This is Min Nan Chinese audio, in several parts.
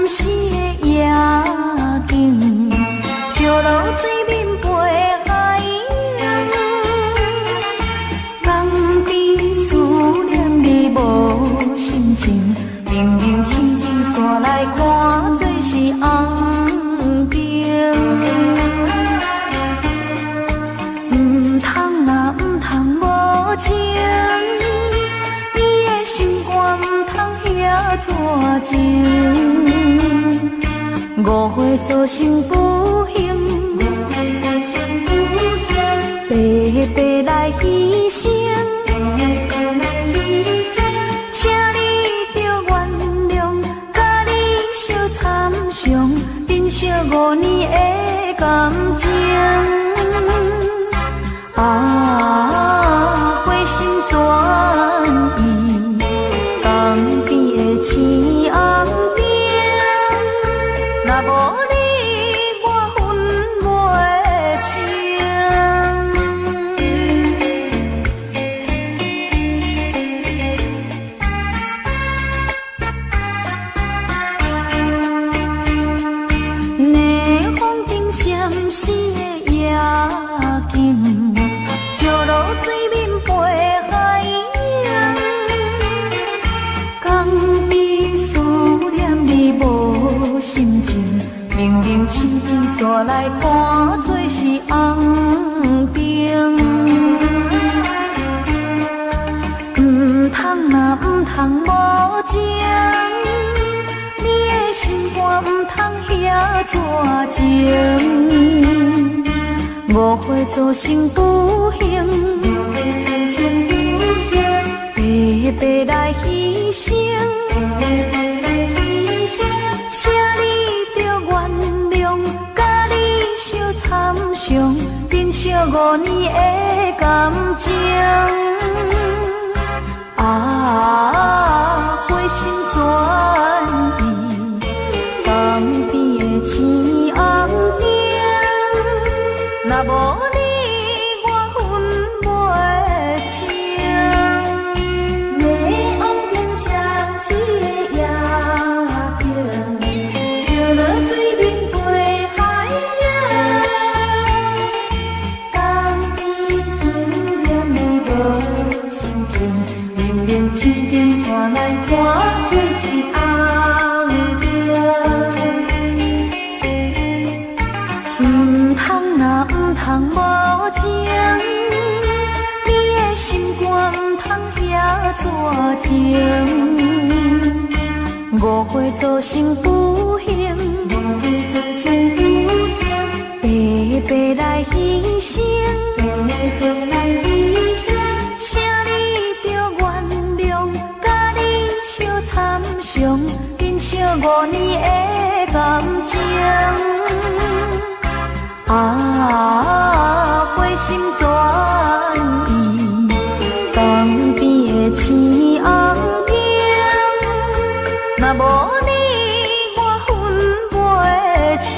死的夜景，石落水面飞海洋。江边思念你無心情，明明青灯煞來看做是紅燈。毋通啊毋通無情，你的心肝毋通遐怎情？誤會造成不幸，白白來犧牲。請你著原諒，佮你相參詳，珍惜5年的感情。啊，回心轉意，江邊的青紅燈，若無你，我分袂清。霓虹燈閃死的夜景，石落水面飛海洋。江邊思念你無心情，明明青燈煞來看做是紅燈。毋通啊毋通無情，你的心肝毋通遐怎情？誤會造成不幸，白白來犧牲。請你著原諒，佮你相參詳，珍惜5年的感情。啊，回心轉意，江邊的青紅燈，若無你，我分袂清。霓虹燈閃死的夜景，石落水面飛海洋。江邊思念你無心情，明明青燈煞來看做是紅燈。毋通啊毋通無情，你的心肝毋通遐怎情？誤會造成不幸，白白來犧牲。請你著原諒，佮你相參詳，珍惜5年的感情。啊，回心轉意，江邊的青紅燈，若無你，我分袂清。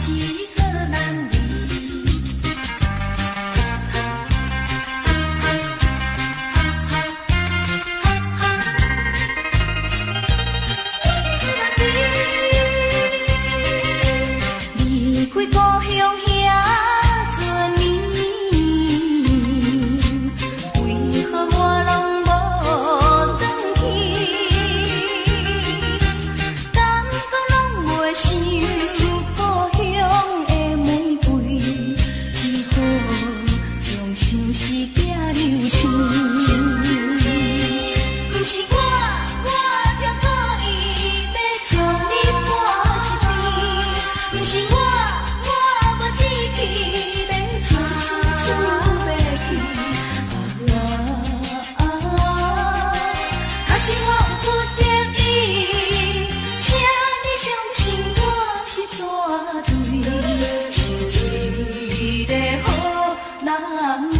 是好男兒。我是好男兒。離開故鄉遐多年，為何我攏無轉去？敢講攏袂想故鄉的玫瑰，只好將相思寄留星。毋是我，我著故意欲將你搬一邊，毋是我，我無志氣欲將心厝賣去。啊啊！假使我有不得已，請你相信我是絕對是一个好男兒。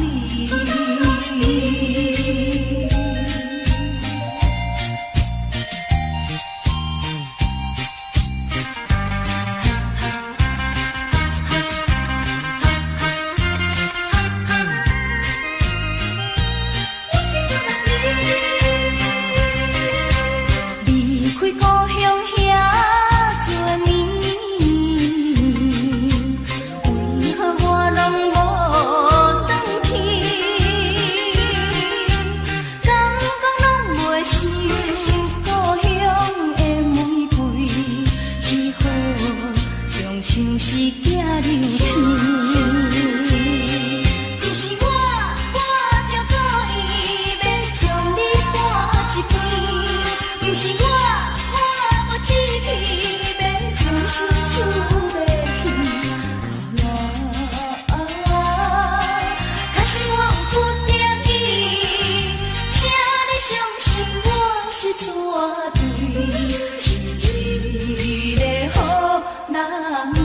我是好男兒。離開故鄉遐多年，為何我攏無轉去？敢講攏袂想故鄉的玫瑰，只好將相思寄留星。毋是我，我著故意欲將你搬一邊，毋是我，我無志氣欲將心厝賣去。啊！假使我有不得已，請你相信我是絕對是一个好男兒。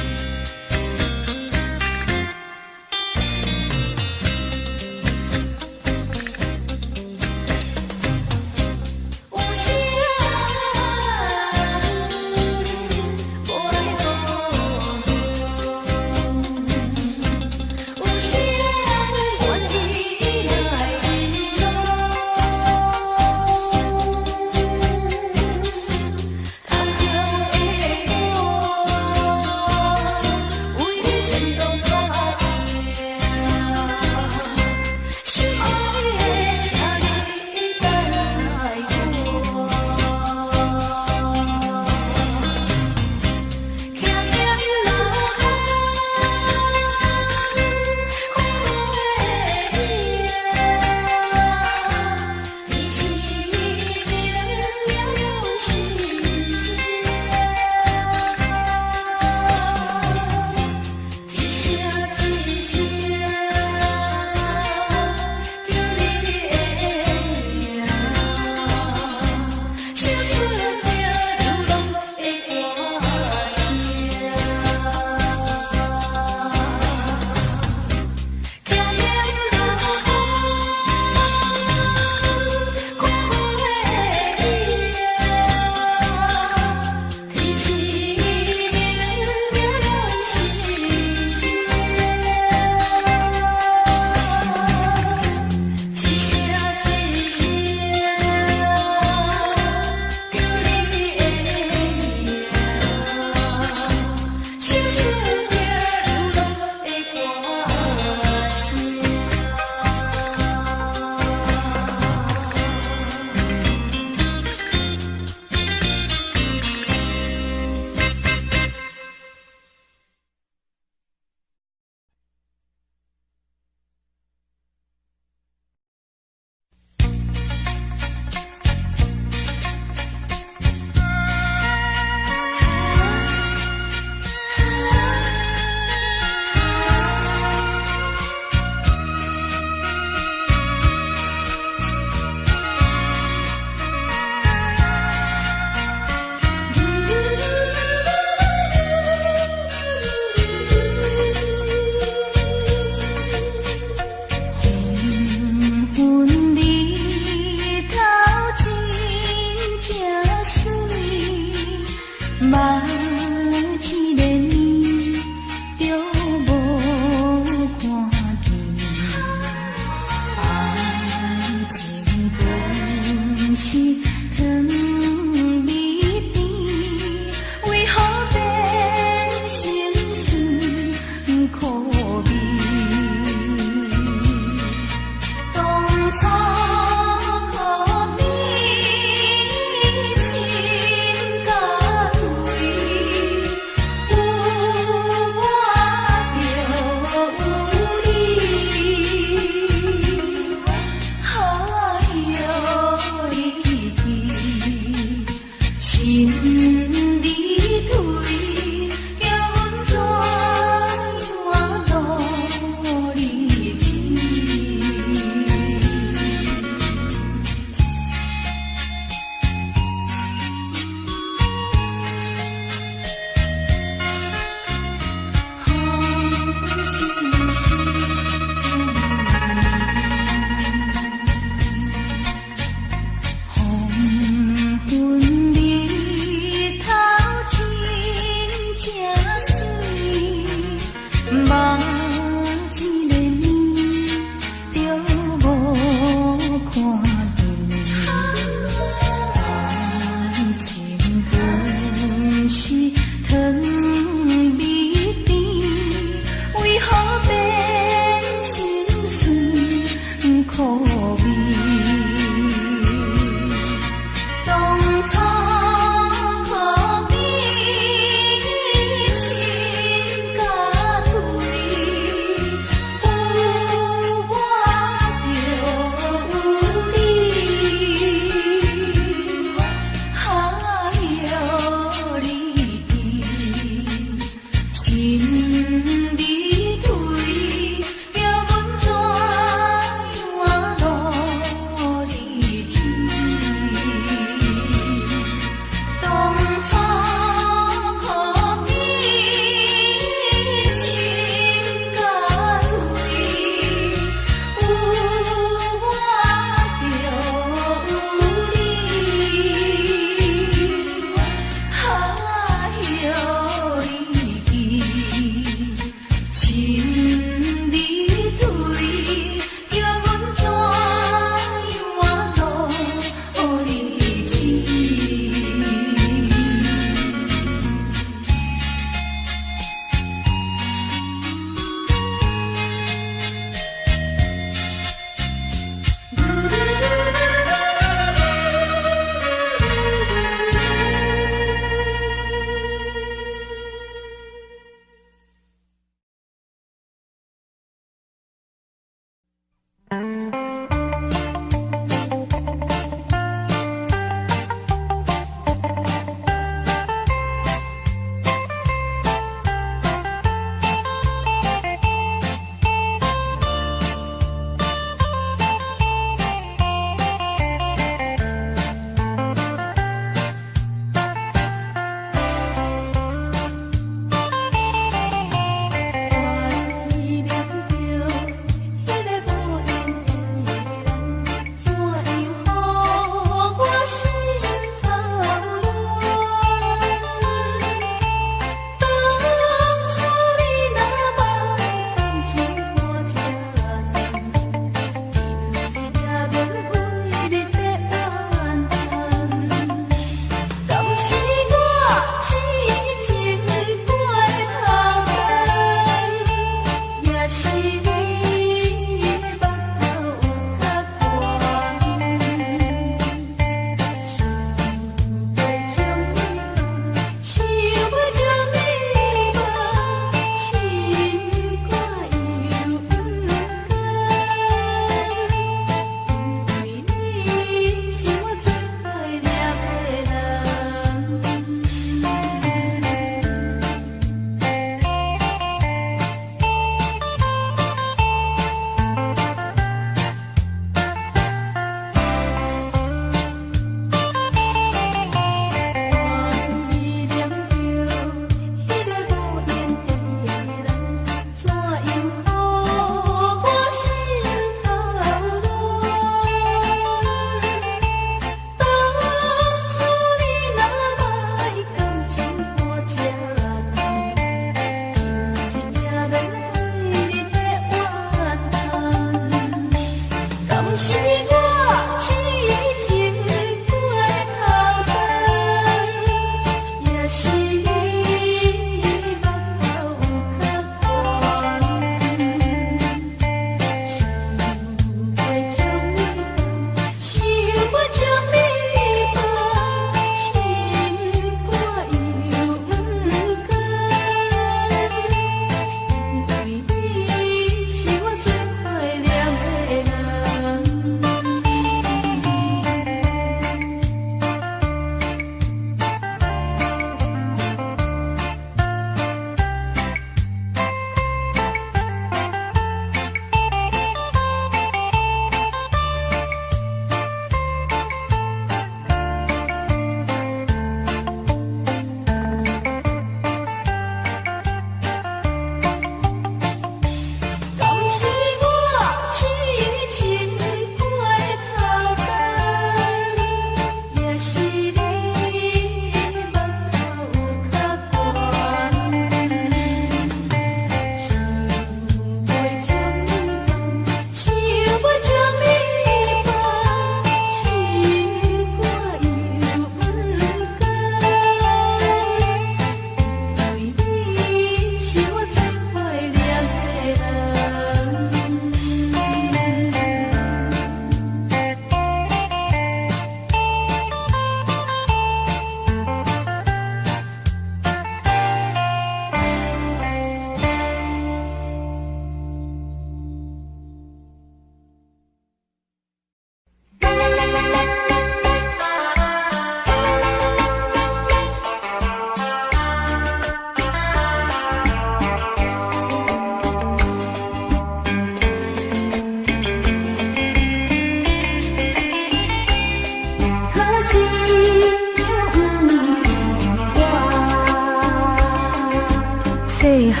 細漢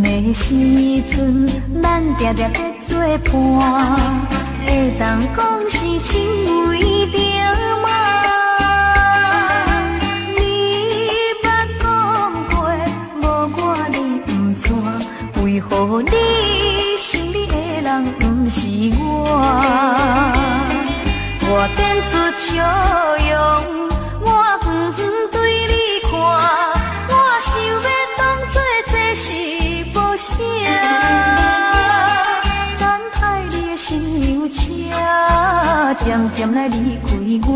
的時陣，咱定定咧做伴，會當講是情為著嗎？你捌講過，無我你毋娶，為何你身邊的人毋是我？我展出笑容，我遠遠對你看，我想欲當作這是無啥。等待你的新娘車，漸漸來離開我，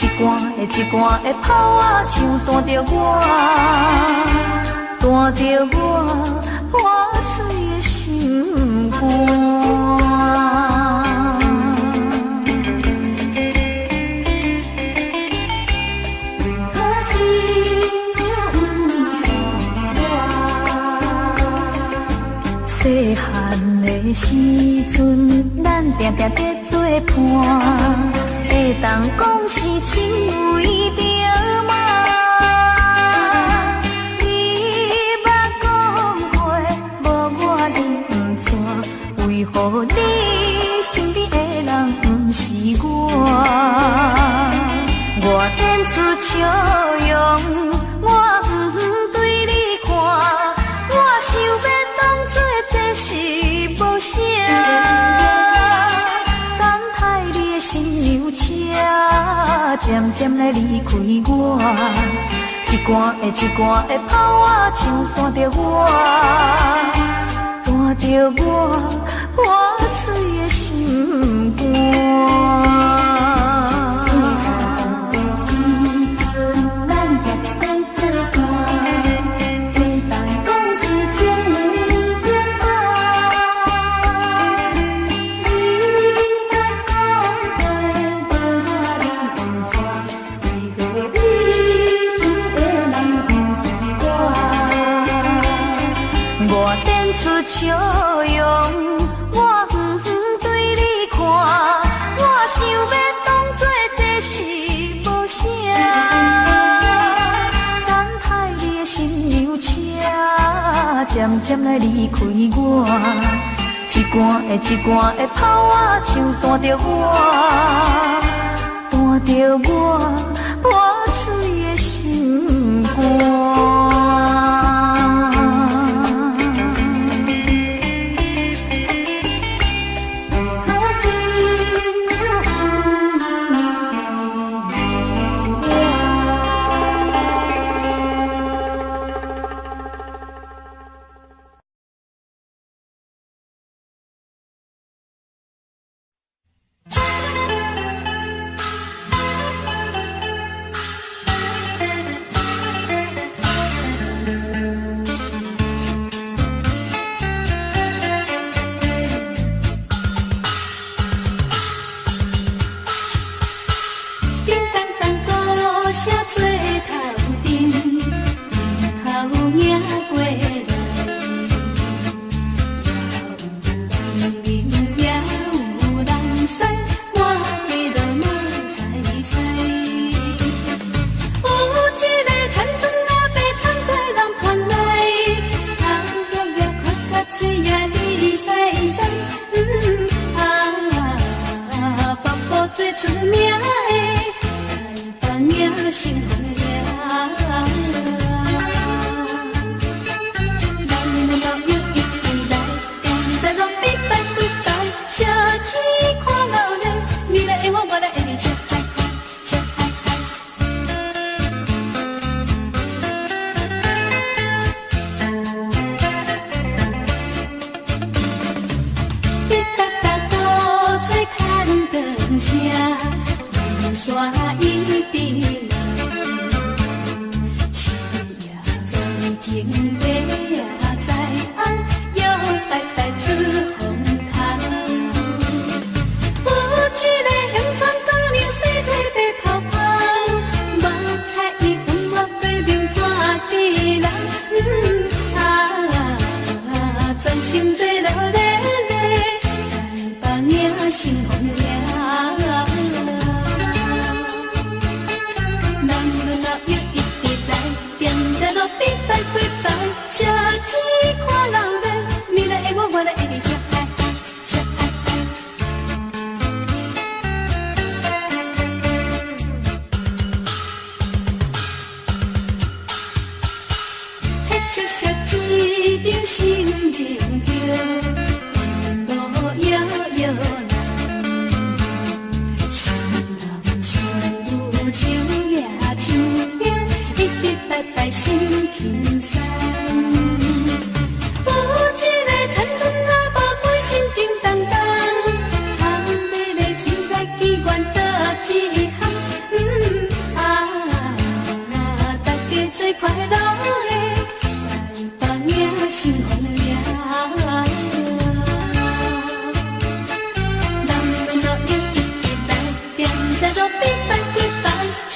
一竿的一竿的炮仔槍彈著我，彈著我破碎的心肝。為何新娘毋是我？細漢的時陣，咱定定咧做伴，會當講是情為著嗎？你捌講過，無我你毋娶，為何你身邊的人毋是我？我展出笑容，我遠遠對你看，我想欲當作這是無啥。等待你的新娘車，漸漸來離開我，一竿的一竿的炮仔槍彈著我，彈著我破碎的心肝。細漢的時陣，咱定定咧做伴，會當講是情為著嗎？你捌講過，無我你毋娶，為何你身邊的人毋是我？我展出笑容，我遠遠對你看，我想欲當作這是無啥。等待你的新娘車，漸漸來離開我，一竿的一竿的炮仔槍彈著我，彈著我破碎的心肝。為何新娘毋是我？叮当当鼓声做头阵，阵头迎过来，也有人明也有人西，满地都马栽栽。有一个田庄阿伯藏在人旁内，头落也看甲嘴也利西西，啊，北部最出名的台北迎新婚夜。咱老友一起来，踮在路边拜几摆，小钱看闹热，你来爱我，我来爱你，笑嗨嗨，笑嗨嗨。滴答答鼓吹牵长声，人山一直来，深夜做情的也知暗，摇摆摆出风头。有一个乡村姑娘，细细白泡泡，目彩伊分我过面半支人，啊，全心做落咧咧，台北迎新婚夜。男女老幼一直来，踮在路边拜几摆，小雪雪一張新名票，路搖搖難，心人心如手举手兵，一直拜拜心轻松。有一个田庄阿婆，关心叮当当，通买咧嘴来机关倒一项，啊，大家做快乐的，来把迎新风迎。南门路一来，踮在路边拜几摆，车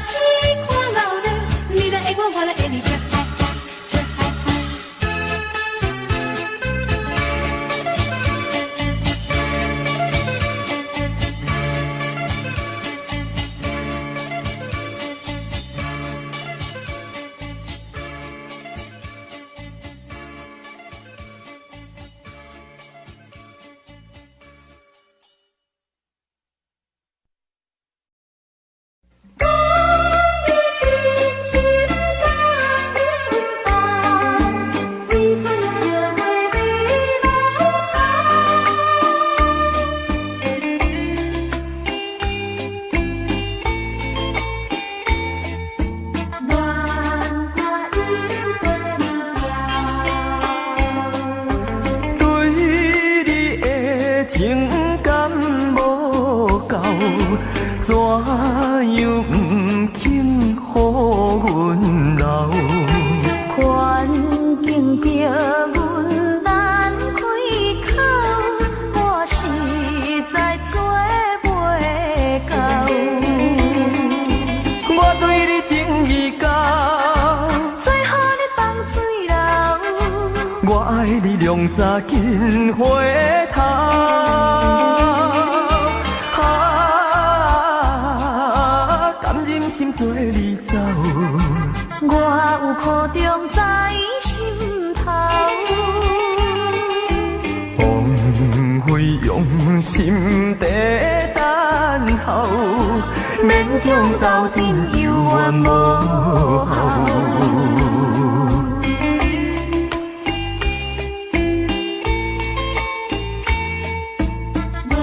子看闹热，你来爱我，我来爱你，吃嗨嗨，吃嗨嗨。讲你真心甲阮斗，为何后悔要留抛？恋歌又变调。对你的情感无够，怎样不肯予阮留？环境叫阮难开口，我实在做袂到。我对你情意厚，做予你放水流。我爱你凉茶紧回头。啊，甘忍心做你走？我有苦衷在心头。风飞用心地等候，勉强斗阵犹原无效。恋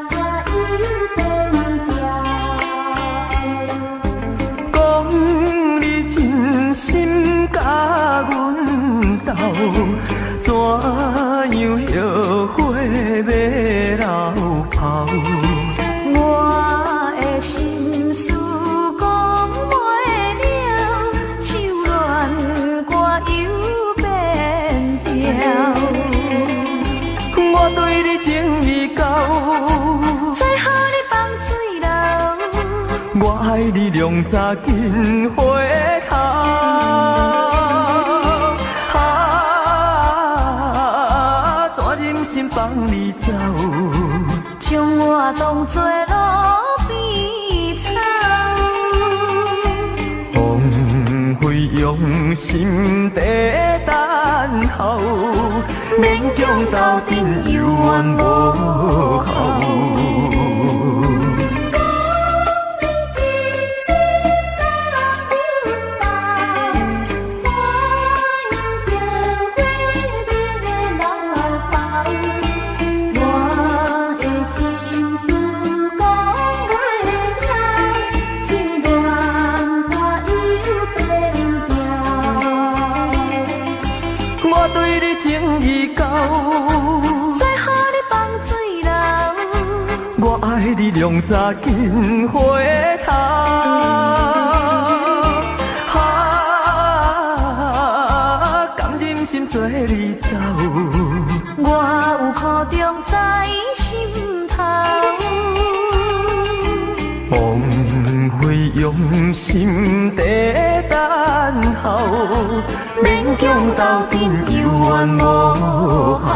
歌又变调。讲你真心甲阮斗，怎样后悔欲流抛？我的心事讲袂了，手恋歌又变调。我对你情意厚，做予你放水流。我爱你凉茶紧回头。啊，怎忍心放你走？将我当作路边草。风飞用心地等候，勉强斗阵犹原无效。讲你真心甲阮斗，怎样后悔欲留抛？我的心事讲袂了，这恋歌又变调。我对你情意厚，做予你放水流。我爱你凉茶紧回头。啊，甘忍心做你走？我有苦衷在心头。风飞用心地等候，勉强斗阵犹原无效。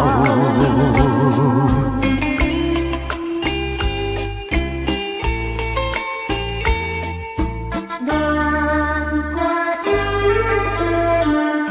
恋歌又变调。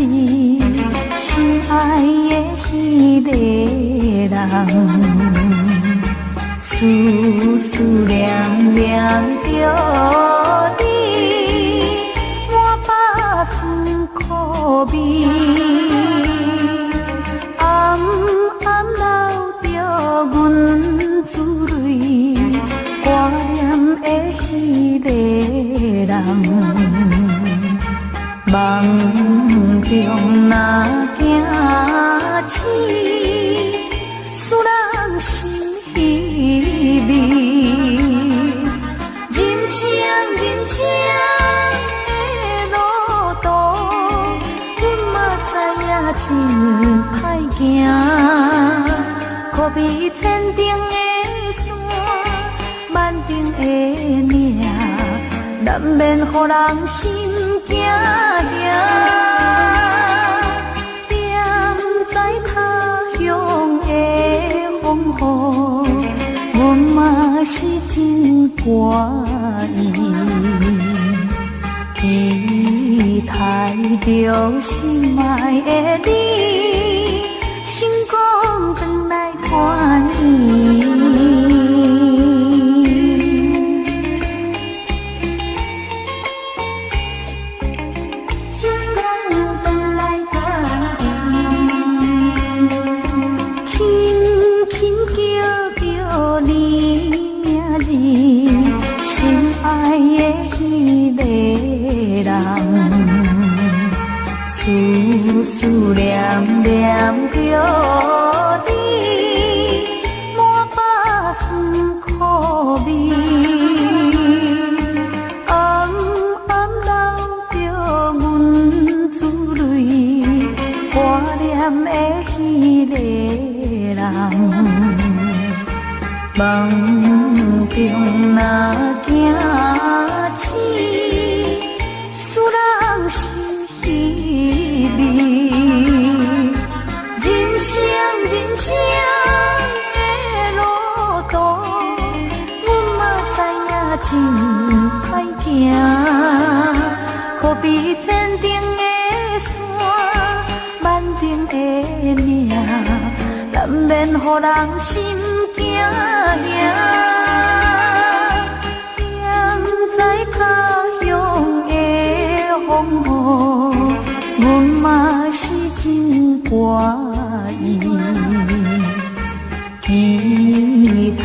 心愛的彼個人，思思念念著你，滿腹酸苦味，暗暗流著阮珠淚，掛念的彼個人。夢中若驚醒，使人心稀微。人生人生的路途，阮嘛知影真歹行，可比千重的山，萬重的嶺，難免予人心驚驚。踮在他鄉的風雨，阮嘛是真掛意，期待著心愛的你，成功轉來團圓。輕輕叫著你名字，心愛的彼個人，思思念念著你，滿腹酸苦味，暗暗流著阮珠淚，掛念的彼個人。夢中若驚醒，使人心稀微。人生人生的路途，阮嘛知影真歹行，可比千重的山，萬重的嶺，難免予人心驚驚。踮在他鄉的風雨，阮嘛是真掛意，期待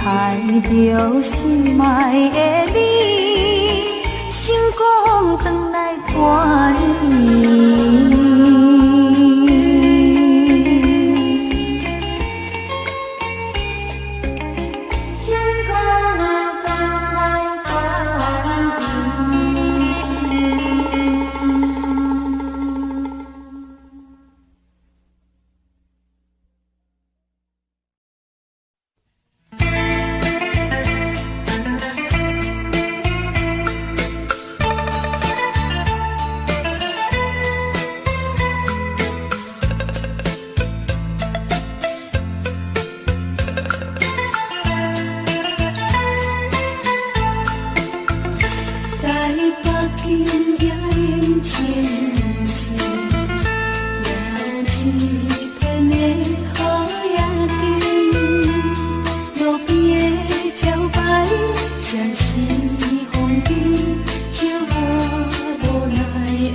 著心愛的你，成功轉來團圓。成功轉來團圓。台北今夜冷清清，有一片的好夜景，路邊的招牌闪是風景，照我無奈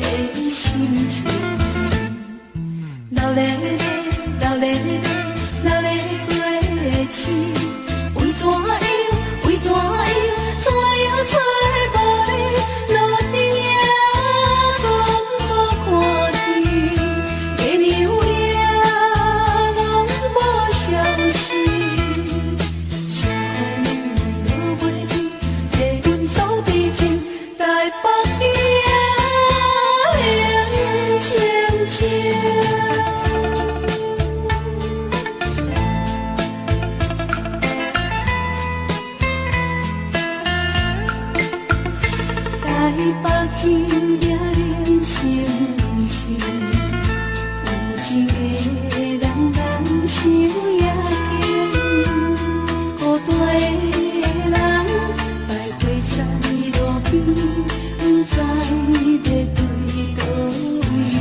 的心情。流咧咧，流咧咧，流咧過市，為怎樣？為怎樣？找也找無你，路頂也講無看見，月娘也攏無消息。想予你落袂去，提阮所悲情，台北夜冷清清。台北今夜冷清清，有情的人人想也紧，孤單的人徘徊在路邊，不知欲對佗位去。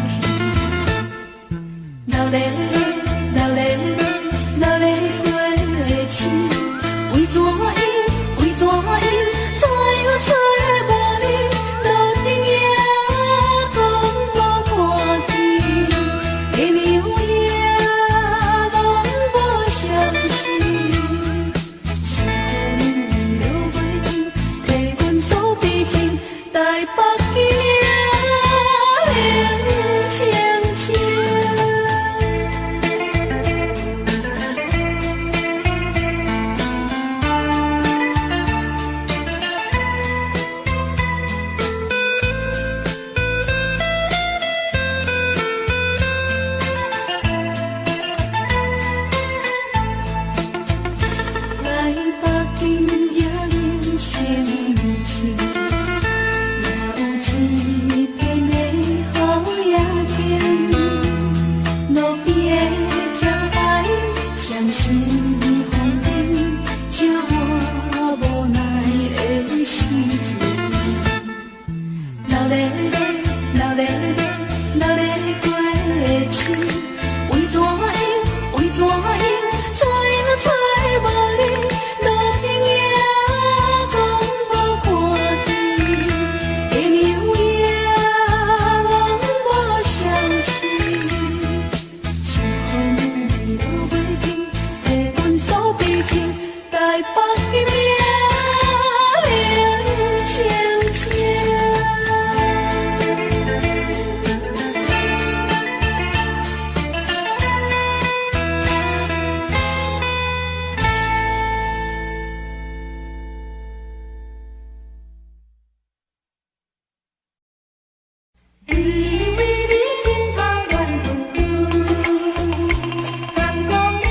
台北金冷清清。台北今夜冷清清，也有一片美好夜景。路边的招牌，双生风景，照我无奈的心情。流咧咧，流咧咧，流咧过去，为怎样？为怎样？找也找无你，路边也讲无看见，鸡娘也拢无消息。是予阮落袂停，替阮诉悲情，台北今夜冷清清。为你为你心头乱纷纷，敢讲你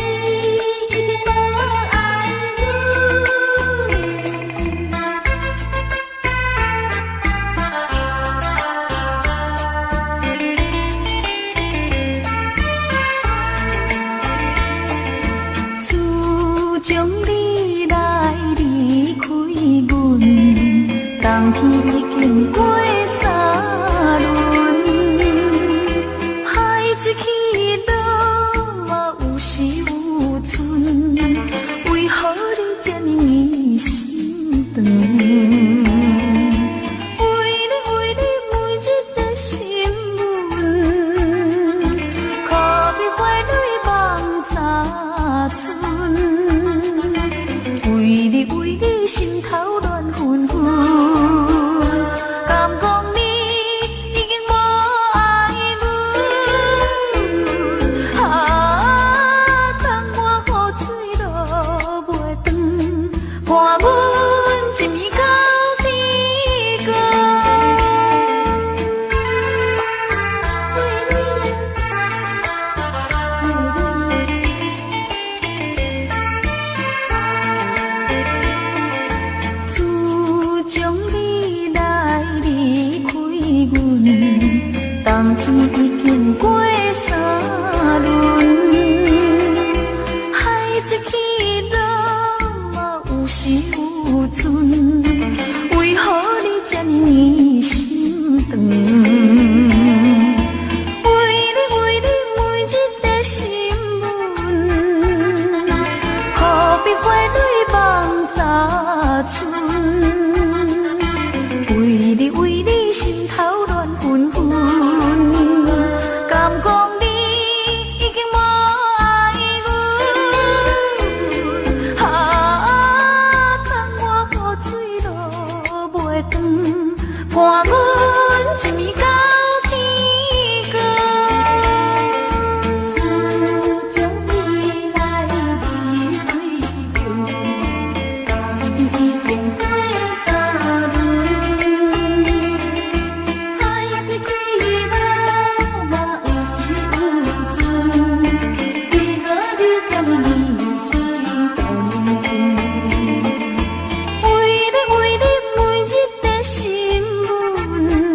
已经无爱阮。自从你來離開阮，冬天已經過三輪，海水起落嘛有時有陣，為何你這呢硬心腸？為你為你每日的心阮，可比花蕊望早春。為你為你心頭亂紛紛，敢講你已經無愛阮？啊，當我雨水落袂斷，伴阮一暝到天光。自從你來離開阮，冬天已經過三輪，海水起落嘛有時有陣，為何你這呢硬心腸？為你為你每日的心阮，可比花蕊望早春。為你為你心頭亂紛紛，敢講你已經無愛阮？啊，當我雨水落袂斷，伴阮一暝到天光。自從你來離開阮，冬天已經過三輪，海水起落嘛有時有陣，為何你這麼硬心腸？為你為你每日的心阮，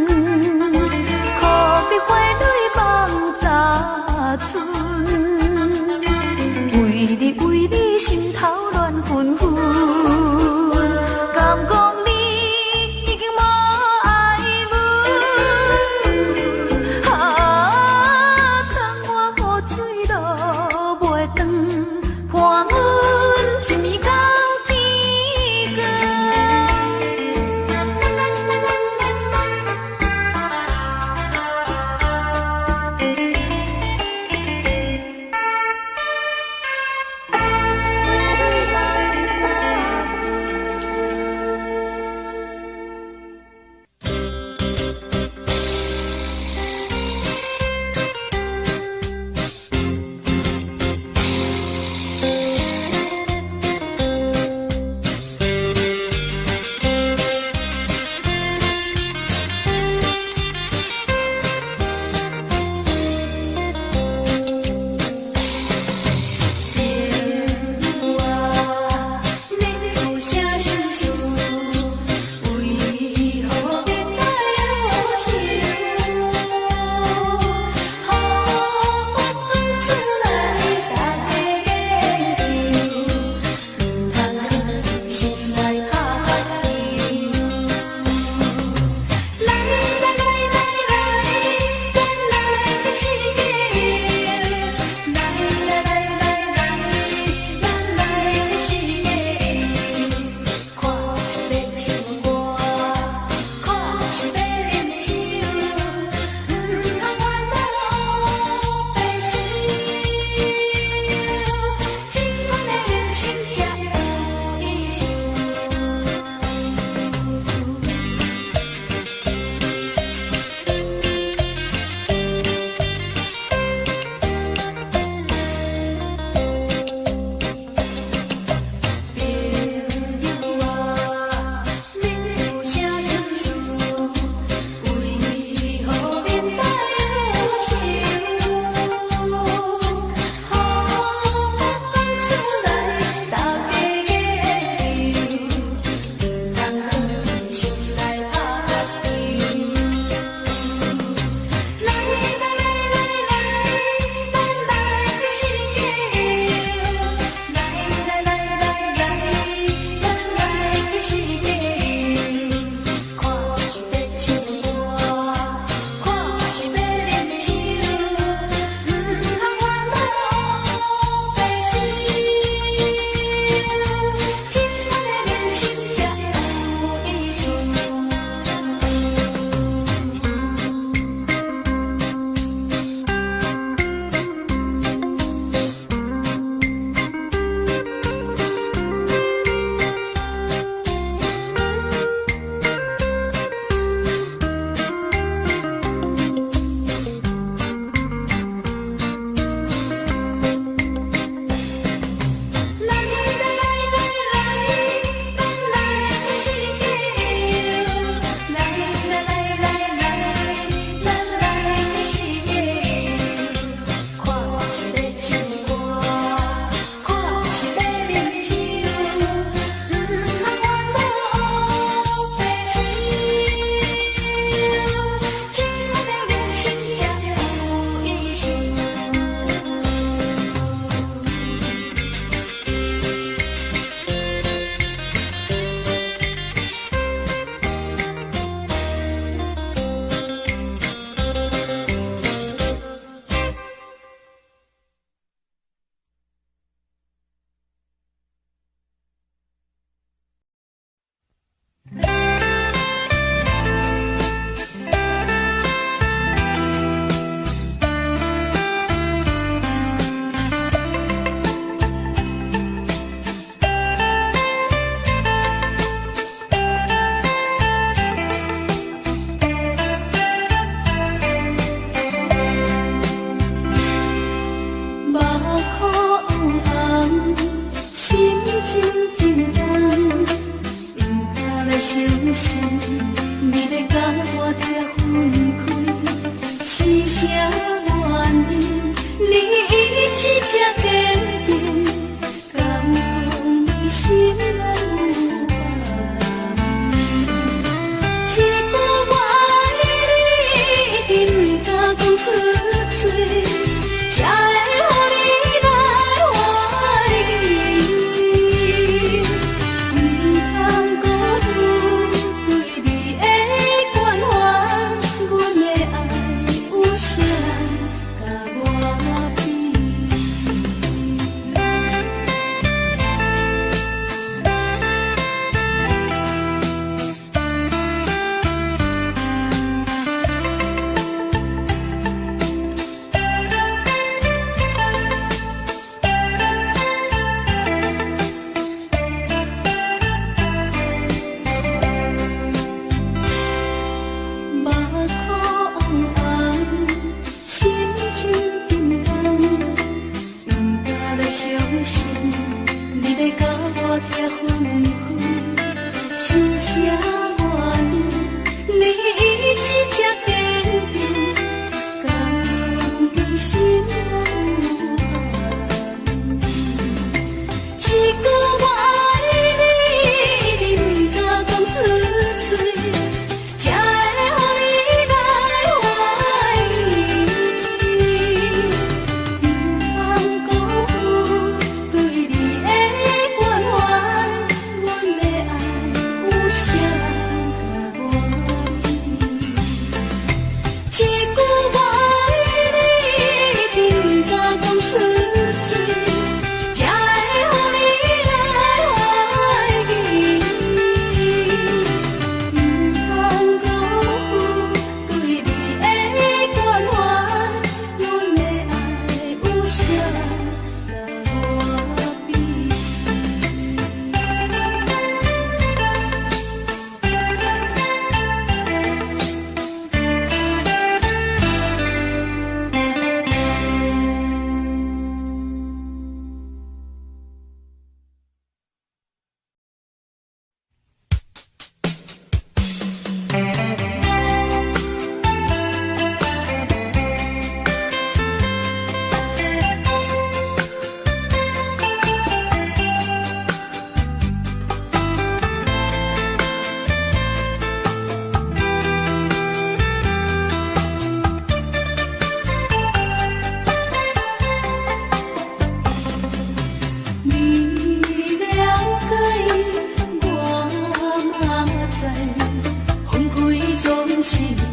是阮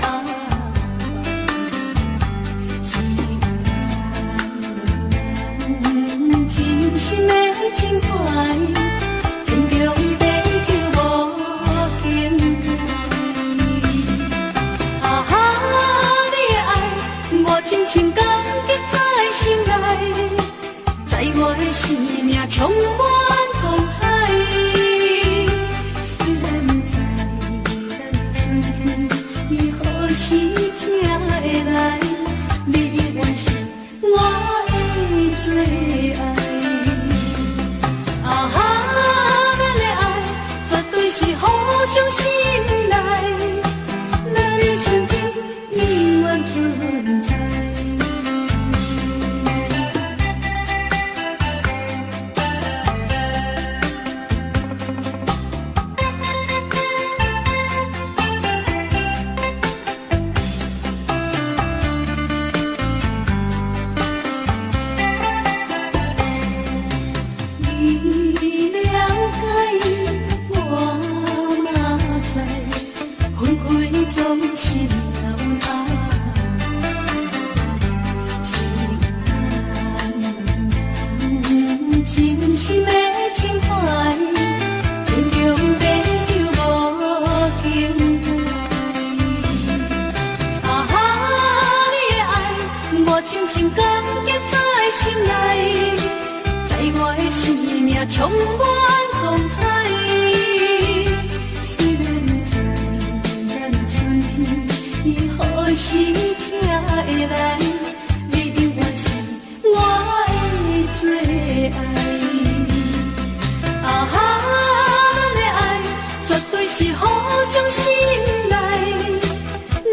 阿妈。一两真心的情怀，天長地久無更改。啊哈，你的愛，我深深感激在心內，在我的生命充滿光彩。雖然不知咱的春天伊何時才會來，你永遠是我的最愛。啊哈，咱的愛絕對是互相信賴，咱的春天永遠存在。你了解，我嘛知，分開總是阮阿媽。一兩真心的情懷，天長地久無更改。啊哈，你的愛，我深深感激在心內，在我的生命充滿光彩。雖然不知咱的春天伊何時才會來，你永遠是我的最愛。啊哈，咱的愛絕對是互相信賴，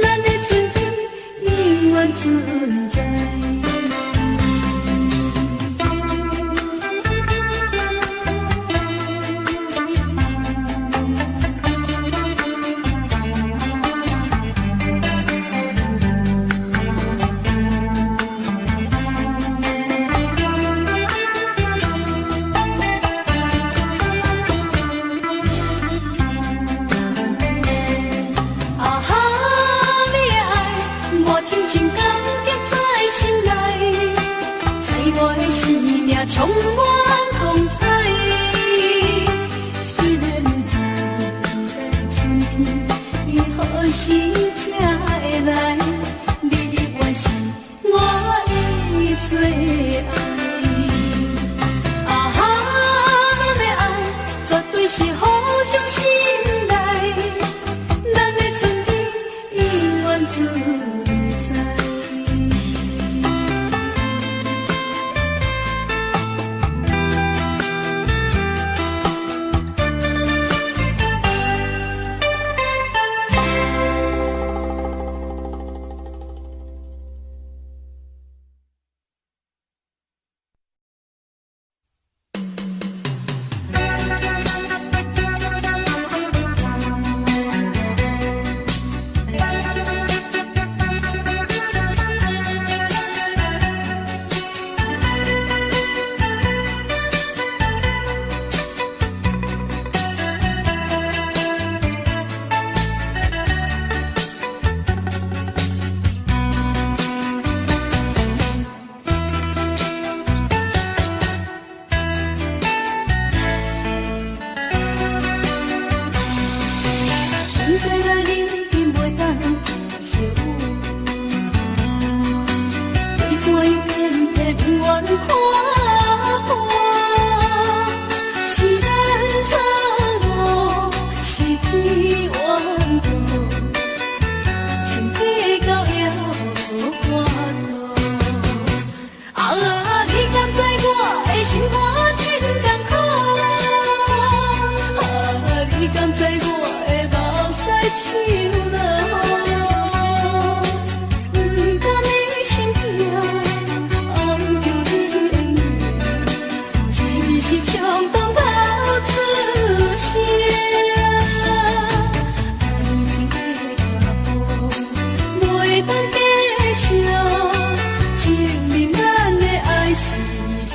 咱的春天永遠存在。啊哈，你的愛，我深深感激在心內，在我的生命充滿光彩。雖然不知咱的春天伊何時才會來，你永遠是我的最愛。啊哈，咱的愛絕對是互相信賴，咱的春天永遠存在。不知咱已經袂當相遇，你怎樣偏偏不願看破？是咱錯誤，是天怨妒，心計較也無法度。啊，你敢知我的心肝真艱苦？啊，你敢知我的目屎像落雨？不甘你心痛，暗叫你的名，只是衝動頭出聲。愛情的腳步袂當繼續，證明咱的愛是錯。